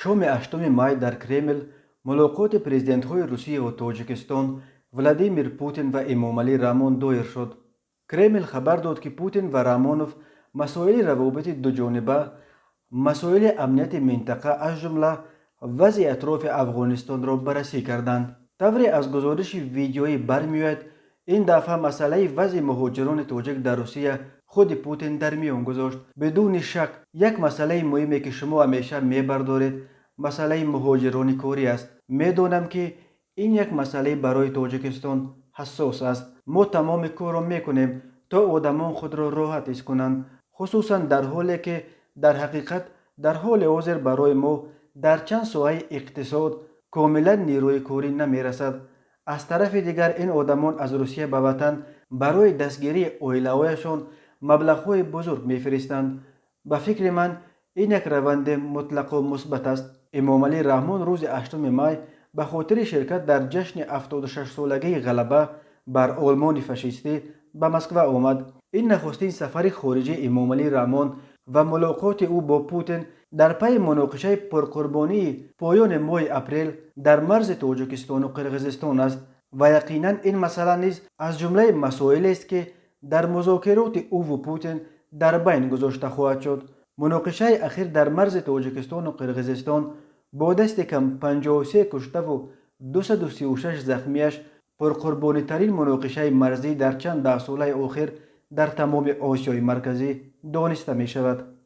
Шоми 8 май дар Кремл мулоқоти президентҳои Русия ва Тоҷикистон Владимир Путин ва Эмомалӣ Раҳмон доир шуд. Кремл хабар дод, ки Путин ва Раҳмонов масоили равобити дуҷониба, масоили амнияти минтақа, аз ҷумла вазъи атрофи Афғонистонро баррасӣ карданд. Тавре аз гузориши видеоӣ бармеояд, ин дафъа масъалаи вазъи муҳоҷирони тоҷик дар Русия худи Путин дар миён гузошт. Бидуни шак, як масъалаи муҳиме, ки шумо ҳамеша мебардоред, масъалаи муҳоҷирони корӣ аст. Медонам, ки ин як масъалаи барои Тоҷикистон ҳассос аст. Мо тамоми корро мекунем, то одамон худро роҳат ҳис кунанд, хусусан дар ҳоле ки дар ҳақиқат дар ҳоли ҳозир барои мо дар чанд соҳаи иқтисод комилан нерӯи корӣ намерасад. Аз тарафи дигар, ин одамон аз Русия ба ватан барои дастгирии оилаҳояшон маблағҳои бузург мефиристанд. Ба фикри ман, ин як раванди мутлақо мусбат аст. Эмомалӣ Раҳмон рӯзи 8 май ба хотири ширкат дар ҷашни 76-солагии ғалаба бар Олмони фашистӣ ба Москва омад. Ин нахустин сафари хориҷии Эмомалӣ Раҳмон ва мулоқоти ӯ бо Путин дар пайи муноқишаи пурқурбонии поёни моҳи апрел дар марзи Тоҷикистону Қирғизистон аст ва яқинан ин масъала низ аз ҷумлаи масоилест, ки дар музокироти ӯву Путин дар байн гузошта хоҳад шуд. Муноқишаи ахир дар марзи Тоҷикистону Қирғизистон бо дасти кам 53 куштаву 236 захмияш пурқурбонитарин муноқишаи марзӣ дар чанд даҳсолаи охир дар тамоми Осиёи Марказӣ дониста мешавад.